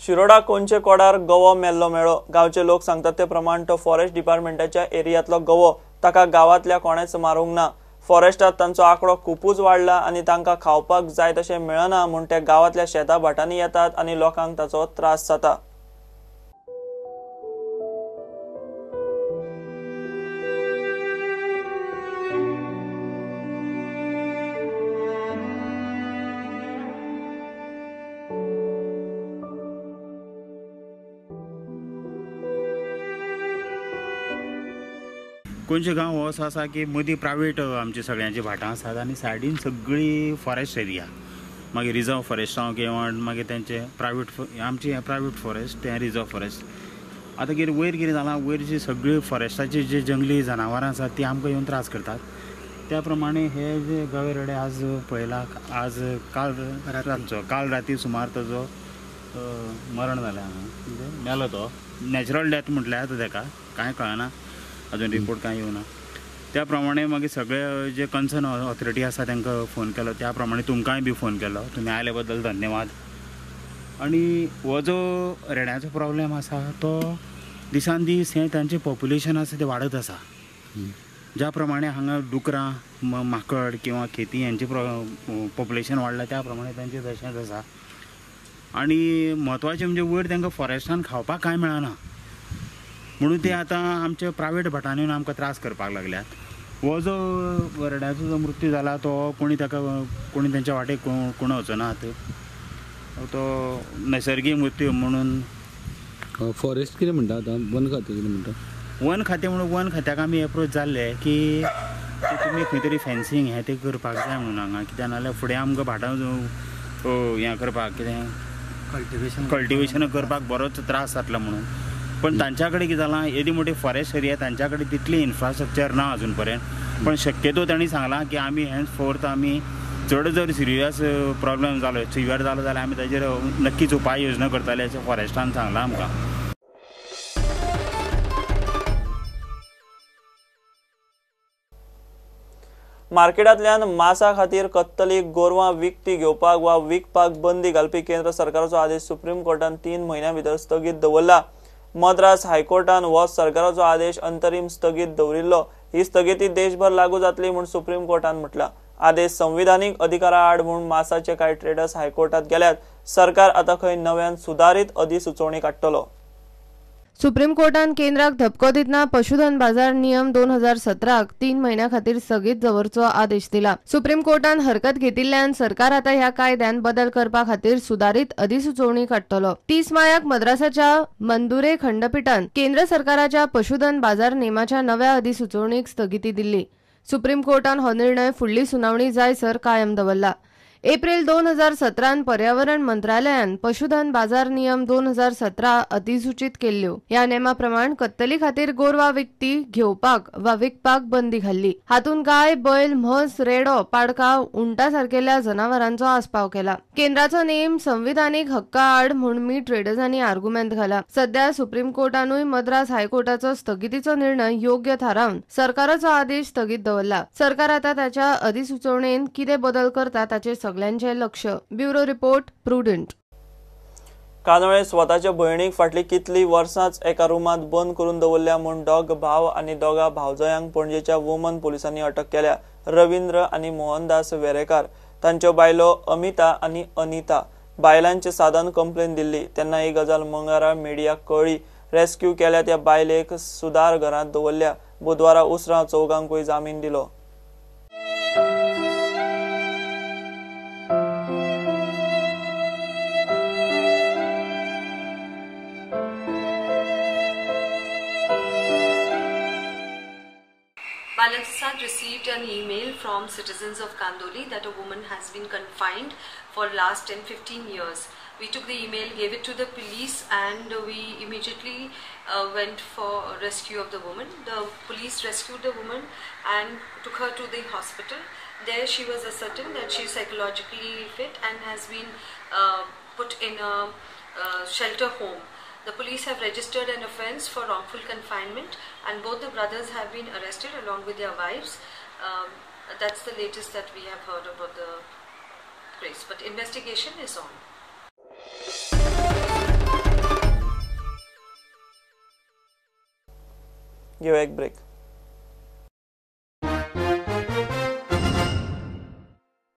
शिरोडा कोनचे कोडार गवो मेल्लो मेळ्ळो. गांवचे लोक सांगतात ते प्रमाण तो फॉरेस्ट डिपार्टमेंटाच्या एरियांतलो गवो, ताका गांवांतल्या कोणेच मारूंक ना. फॉरेस्टात तांचो आंकडो खुपूच वाडला आनी तांकां खावपाक जाय तशें मेळना म्हूण ते गांवांतल्या शेता भाटांनी येतात आनी लोकांक ताचो त्रास जाता. कोनशे गांव हो असो आसा की मदीं प्रायवेट आमची सगळ्यांची भाटां आसात आनी सायडीन सगळी फॉरेस्ट एरिया, मागीर रिजर्व फॉरेस्ट किंवा मागीर तेंचे प्रायवेट, आमची हें प्रायवेट फॉरेस्ट, तें रिजर्व फॉरेस्ट. आतां कितें वयर कितें जालां, वयर जी सगळी फॉरेस्टाची जी जंगली जनावरां आसात ती आमकां येवन त्रास करतात. त्या प्रमाणे हे जे गवे रेडे आज पळयला, आज काल रातचो, काल राती सुमार ताजो मरण जालें हांगा, म्हणजे मेलो तो. नॅचरल डेथ म्हटल्यार आतां ताका कांय कळना, अजून रिपोर्ट कांय येवना. त्या प्रमाणे मागीर सगळे जे कन्सर्न ऑथॉरिटी आसा तांकां फोन केलो, त्या प्रमाणे तुमकांय बी फोन केलो. तुमी आयले बद्दल धन्यवाद. आनी हो जो रेड्यांचो प्रॉब्लेम आसा तो दिसान दीस हें तांचें पॉप्युलेशन आसा तें वाडत आसा. ज्या प्रमाणे हांगा डुकरां, माकड किंवा खेती हेंचें पॉप्युलेशन वाडलां त्या प्रमाणे तांचें तशेंच आसा. आनी म्हत्वाचें म्हणजे वयर तांकां फॉरेस्टान खावपाक कांय मेळना म्हणून ते आतां आमच्या प्रायवेट भाटांनी येवन आमकां त्रास करपाक लागल्यात. हो जो रेड्याचो जो मृत्यू जाला तो कोणी ताका, कोणी तेंच्या वाटेक कोण वचनात, तो नैसर्गीक मृत्यू म्हणून. फॉरेस्ट कितें म्हणटा आतां, वन खातें कितें म्हणटा? वन खातें म्हणून वन खात्याक आमी एप्रोच जाल्ले की तुमी खंय तरी फेन्सींग हें तें करपाक जाय म्हणून हांगा, कित्याक नाजाल्यार फुडें आमकां भाटां हें करपाक कितें कल्टिवेशन करपाक बरोच त्रास जातलो म्हणून. पण तांच्या कडेन कितें जालां, येदी मोठी फॉरेस्ट एरिया, तांच्या कडेन तितली इन्फ्रास्ट्रक्चर ना अजून पर्यंत. पण शक्यतो तांणी सांगलां की आमी हेन्स फोर्थ आमी चड जर सिरियस प्रॉब्लेम जालो, सिवियर जालो जाल्यार आमी ताजेर नक्कीच उपाय योजना करतले अशें फॉरेस्टान सांगलां आमकां. मार्केटांतल्यान मासा खातीर कत्तली गोरवां विकती घेवपाक वा विकपाक बंदी घालपी केंद्र सरकाराचो आदेश सुप्रीम कोर्टान 3 म्हयन्यां भितर स्थगीत दवरला. मद्रास हायकोर्टान हो सरकाराचो आदेश अंतरीम स्थगीत दवरिल्लो. ही स्थगिती देशभर लागू जातली म्हूण सुप्रीम कोर्टान म्हटलां. आदेश संविधानीक अधिकारा आड म्हूण मासाचे कांय ट्रेडर्स हायकोर्टात गेल्यात. सरकार आतां खंय नव्यान सुदारीत अधिसुचोवणी काडटलो. सुप्रीम कोर्टान केंद्राक धपको दितना पशुधन बाजार नियम 2017 3 म्हयन्या खातीर स्थगीत दवरचो आदेश दिला. सुप्रीम कोर्टान हरकत घेतिल्ल्यान सरकार आतां ह्या कायद्यान बदल करपा खातीर सुदारीत अधिसुचोवणी काडटलो. 30 मायाक मद्रासाच्या मंदुरे खंडपीठान केंद्र सरकाराच्या पशुधन बाजार नेमाच्या नव्या अधिसुचोवणीक स्थगिती दिल्ली. सुप्रीम कोर्टान हो निर्णय फुडली सुनावणी जायसर कायम दवरला. एप्रिल 2017 पर्यावरण मंत्रालयान पशुधन बाजार नियम 2017 अधिसूचित केल्ल्यो. ह्या नेमा प्रमाण कत्तली खातीर गोरवां विकती घेवपाक वा विकपाक बंदी घाल्ली. हातूंत गाय, बैल, म्हस, रेडो, पाडका, उंटा सारकेल्या जनावरांचो आस्पाव केला. केंद्राचो नेम संविधानीक हक्का आड म्हूण मीट ट्रेडर्सांनी आर्गुमेंत घाला. सध्या सुप्रीम कोर्टानूय मद्रास हायकोर्टाचो स्थगितीचो निर्णय योग्य थारावन सरकाराचो आदेश स्थगीत दवरला. सरकार आतां ताच्या अधिसुचोवणेन कितें बदल करता ताचेर सगळ्यांचे लक्ष. Bureau report, Prudent. कांदोळे स्वताच्या भयणीक फाटली कितली वर्सांच एका रुमांत बंद करून दवरल्या म्हूण दोग भाव आनी दोगा भावजयांक पणजेच्या वुमन पोलिसांनी अटक केल्या. रवींद्र आनी मोहनदास वेरेकार, तांच्यो बायलो अमिता आनी अनिता. बायलांचे सादान कंप्लेन दिल्ली तेन्ना ही गजाल मंगळारा मिडियाक कळ्ळी. रेस्क्यू केल्या त्या बायलेक सुदार घरांत दवरल्या. बुधवारा उसरां चौगांकूय जामीन दिलो. Balakasad received an email from citizens of Kandoli that a woman has been confined for last 10-15 years. We took the email, gave it to the police, and we immediately went for rescue of the woman. The police rescued the woman and took her to the hospital. There she was ascertained that she is psychologically fit and has been put in a shelter home. The police have registered an offence for wrongful confinement and both the brothers have been arrested along with their wives. That's the latest that we have heard about the case, but investigation is on. घेवया एक break.